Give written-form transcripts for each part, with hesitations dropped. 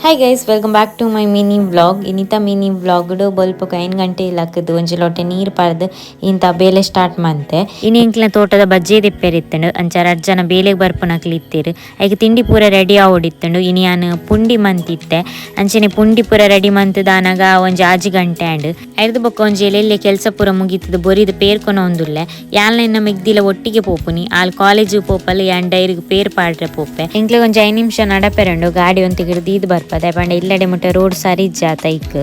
Hi guys, welcome back to my mini vlog. ಇನಿತ mini ವ್ಲಾಗ್ಡು ಬೊಲ್ಪುಗು 5 ಗಂಟೆ ಲಕ್ಕದು ಒಂಜಿ ಲೋಟೆ ನೀರು ಪಾರ್ದು ಇಂತ ಬೇಲೆ ಸ್ಟಾರ್ಟ್ ಮಂತೆ. ಇನಿ ಎಂಕ್ಲೆನ ತೋಟದ ಬಜ್ಜೆ ದೆಪ್ಪೆರಿತ್ತುಂಡು. ಅಂಚ ರಡ್ಡ್ ಜನ ಬೇಲೆಗ್ ಬರ್ಪುನಕ್ಲು ಇತ್ತೆರ್. ಐಕ್ ತಿಂಡಿ ಪೂರ ರೆಡಿ ಆವೊಡಿತ್ತುಂಡು. ಇನಿ ಯಾನ್ ಪುಂಡಿ ಮಂತಿತ್ತೆ. ಅಂಚನೆ ಪುಂಡಿ ಪೂರ ರೆಡಿ ಮಂತುದಾನಗ ಒಂಜಿ 6 ಗಂಟೆ ಆಂಡ್. ಐರ್ದ್ ಬೊಕ್ಕ ಒಂಜಿ ಎಲ್ಲೆಲ್ಲೆ ಕೆಲಸ ಪೂರ ಮುಗಿತದ ಬೊರಿದ ಪೇರ್ಕೊನ ಒಂದುಲ್ಲೆ. ಯಾನ್ಲ ಎನ್ನ ಮೆಗ್ದಿಲ ಒಟ್ಟಿಗೆ ಪೋಪುನಿ. ಆಲ್ ಕಾಲೇಜ್ ಪೋಪಲ್, ಯಾನ್ ಡೈರಿಗೆ ಪೇರ್ ಪಾಡ್ರೆ ಪೋಪೆ. ಎಂಕ್ಲೆ ಒಂಜಿ 5 ನಿಮಿಷ ನಡಪೆರಂಡು, ಗಾಡಿ ಒಂತಿಗಿಡ್ ದೀದ್ ಬರ್ಪದೆ ಪಂಡ ಇಲ್ಲಡೆ ಮುಟ್ಟ ರೋಡ್ ಸರಿ ಇಜ್ಜಾತ. ಐಕ್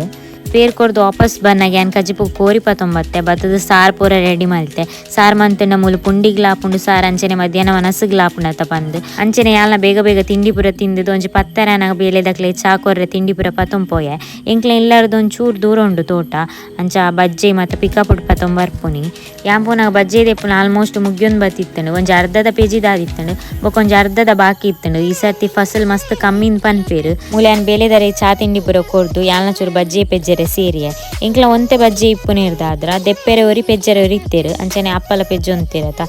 ಪೇರ್ ಕೊರ್ದು ವಾಪಸ್ ಬನ್ನಾಗ ಯಾನ್ ಕಜಿಪು ಕೋರಿ ಪತೊಂಬತ್ತೆ. ಬತ್ತದ ಸಾರ್ ಪೂರ ರೆಡಿ ಮಲ್ತೆ. ಸಾರ್ ಮಂತುಂಡ ಮೂಲು ಪುಂಡಿಗ್ಲ ಆಪುಂಡು ಸಾರ್, ಅಂಚನೆ ಮಧ್ಯಾಹ್ನ ವನಸುಗ್ಲ ಆಪುಂಡು ಪಂದ್. ಅಂಚನೆ ಯಾಲ್ನ ಬೇಗ ಬೇಗ ತಿಂಡಿ ಪೂರ ತಿಂದದು ಒಂಜಿ 10:30 ಆನಗ ಬೇಲೆದಕ್ಲೆ ಚಾ ಕೊರ್ರೆ ತಿಂಡಿ ಪೂರ ಪತೊಂಪೋಯೆ. ಎಂಕ್ಲೆ ಇಲ್ಲರ್ದು ಒಂಚೂರು ದೂರ ಉಂಡು ತೋಟ. ಅಂಚ ಬಜ್ಜೆ ಮತ್ತೆ ಪಿಕಪ್ ಪತೊಂಬರ್ಪುನಿ. ಯಾನ್ ಪೋನಾಗ ಬಜ್ಜೆ ದೆಪ್ಪುನ ಆಲ್ಮೋಸ್ಟ್ ಮುಗ್ಯೊಂದು ಬತ್ತಿತ್ತುಂಡು. ಒಂಜಿ ಅರ್ಧದ ಪೆಜಿದಾದಿತ್ತುಂಡು, ಬೊಕ ಒಂಜಿ ಅರ್ಧದ ಬಾಕಿ ಇತ್ತುಂಡು. ಈ ಸರ್ತಿ ಫಸಲ್ ಮಸ್ತ್ ಕಮ್ಮಿನ್ ಪನ್ಪೇರು. ಮೂಲೆ ಯಾನ್ ಬೇಲೆದರೆ ಚಾ ತಿಂಡಿ ಪೂರ ಕೊರ್ದು ಯಾಲ್ನ ಚೂರು ಬಜ್ಜೆ ಪೆಜ್ಜೆರೆ ಸೇರಿಯೆ. ಎಂಕ್ಲ ಒಂತೆ ಬಜ್ಜೆ ಇಪ್ಪುನೇರ್ದಾದ್ರ ದೆಪ್ಪೆರೆ ಒರಿ ಪೆಜ್ಜೆರೆ ಒರಿ ಇತ್ತೇರು. ಅಂಚನೆ ಅಪ್ಪಲ ಪೆಜ್ಜೊಂತಿರತ.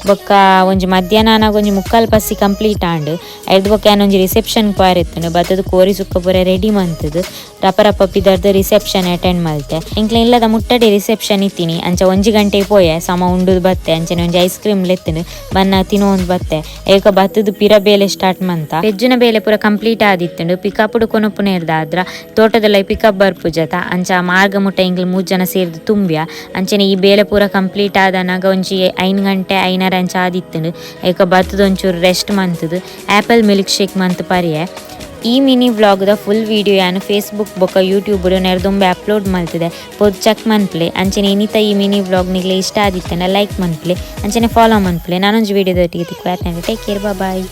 ಬೊಕ್ಕ ಒಂಜಿ ಮಧ್ಯಾಹ್ನ ಆನಗ ಒಂಜಿ ಮುಕ್ಕಾಲ್ ಪಸ್ಸಿ ಕಂಪ್ಲೀಟ್ ಆಂಡ್. ಐರ್ದ್ ಬೊಕ್ಕ ಯಾನ್ ಒಂಜಿ ರಿಸೆಪ್ಷನ್ ಪೋಯೆರೆ ಬತ್ತದ ಕೋರಿ ಸುಕ್ಕ ಪೂರ ರೆಡಿ ಮಂತುದು ರಪ ರಪ ಪಿದರ್ದು ರಿಸೆಪ್ಷನ್ ಅಟೆಂಡ್ ಮಲ್ತೆ. ಎಂಕ್ಲ ಇಲ್ಲದ ಮುಟ್ಟಡಿ ರಿಸೆಪ್ಷನ್ ಇತ್ತೀನಿ. ಅಂಚ 1 ಗಂಟೆ ಪೋಯೆ, ಸಮ ಉಂಡುದು ಬತ್ತೆ. ಅಂಚನೆ ಒಂಜಿ ಐಸ್ ಕ್ರೀಮ್ ಲೆತ್ತುಂಡು ಬನ್ನ ತಿನ್ನೊಂದು ಬತ್ತೆ. ಏಕ ಬತ್ತದು ಪಿರ ಬೇಲೆ ಸ್ಟಾರ್ಟ್ ಮಂತ. ಪೆಜ್ಜುನ ಬೇಲೆ ಪೂರ ಕಂಪ್ಲೀಟ್ ಆದಿತ್ತುಂಡು. ಪಿಕಪ್ ಕೊನೊಪುನೇರ್ದಾದ್ರ ತೋಟದಲ್ಲ ಪಿಕಪ್ ಬರ್ಪುಜತ. ಅಂಚ ಮಾರ್ಗ ಮುಟ್ಟ ಎಂಕ್ಲ 3 ಜನ ಸೇರ್ದು ತುಂಬ್ಯ. ಅಂಚನೆ ಈ ಬೇಲೆ ಪೂರ ಕಂಪ್ಲೀಟ್ ಆದನಾಗ ಒಂಜಿ 5 ಗಂಟೆ 5:30 ಅಂಚ ಆದಿತ್ತುಂಡು. ಏಕ ಬತ್ತದ ಒಂಚೂರು ರೆಸ್ಟ್ ಮಂತುದು ಆಪಲ್ ಮಿಲ್ಕ್ ಶೇಕ್ ಮಂತ್ ಪರಿಯೆ. ಈ ಮಿನಿ ವ್ಲಾಗ್ದ ಫುಲ್ ವಿಡಿಯೋ ಯಾನ್ ಫೇಸ್ಬುಕ್ ಬೊಕ ಯೂಟ್ಯೂಬ್ ನೆರ್ದೊಂಬೆ ಅಪ್ಲೋಡ್ ಮಲ್ತಿದೆ, ಪೋದು ಚೆಕ್ ಮನ್ಪ್ಲೆ. ಅಂಚನೆ ಇನಿತ ಈ ಮಿನಿ ವ್ಲಾಗ್ ನಿಗ್ಲೆ ಇಷ್ಟ ಆದಿತ್ತಂಡ ಲೈಕ್ ಮನ್ಪ್ಲೆ, ಅಂಚನೆ ಫಾಲೋ ಮನ್ಪ್ಲೆ. ನಾನೊಂಜಿ ವಿಡಿಯೋದೊಟ್ಟಿಗೆ ತಿಕ್ಕುವೆ. Take care, bye.